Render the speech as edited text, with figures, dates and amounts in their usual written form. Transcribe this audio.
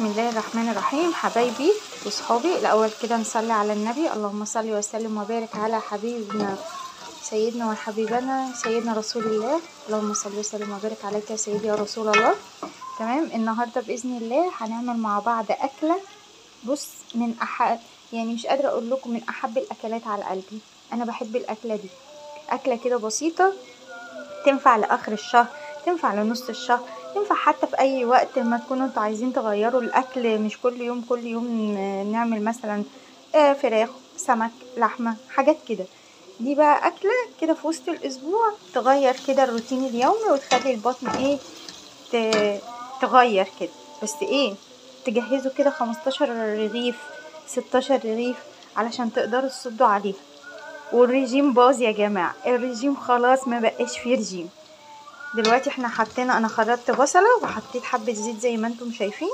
بسم الله الرحمن الرحيم. حبايبي وصحابي، الاول كده نصلي على النبي، اللهم صل وسلم وبارك على حبيبنا سيدنا وحبيبنا سيدنا رسول الله، اللهم صل وسلم وبارك عليك يا سيدي يا رسول الله. تمام، النهارده باذن الله هنعمل مع بعض اكله، بص من يعني مش قادرة اقول لكم من احب الاكلات على قلبي. انا بحب الاكلة دي، اكله كده بسيطة تنفع لاخر الشهر، تنفع لنص الشهر، تنفع حتى في اي وقت ما تكونوا انتوا عايزين تغيروا الاكل، مش كل يوم كل يوم نعمل مثلا فراخ، سمك، لحمه، حاجات كده. دي بقى اكله كده في وسط الاسبوع تغير كده الروتين اليومي وتخلي البطن ايه تغير كده. بس ايه، تجهزوا كده 15 رغيف 16 رغيف علشان تقدروا تصدوا عليها. والرجيم باظ يا جماعة، الرجيم خلاص ما بقاش فيه رجيم. دلوقتي احنا حطينا، انا خرطت بصله وحطيت حبه زيت زي ما انتم شايفين.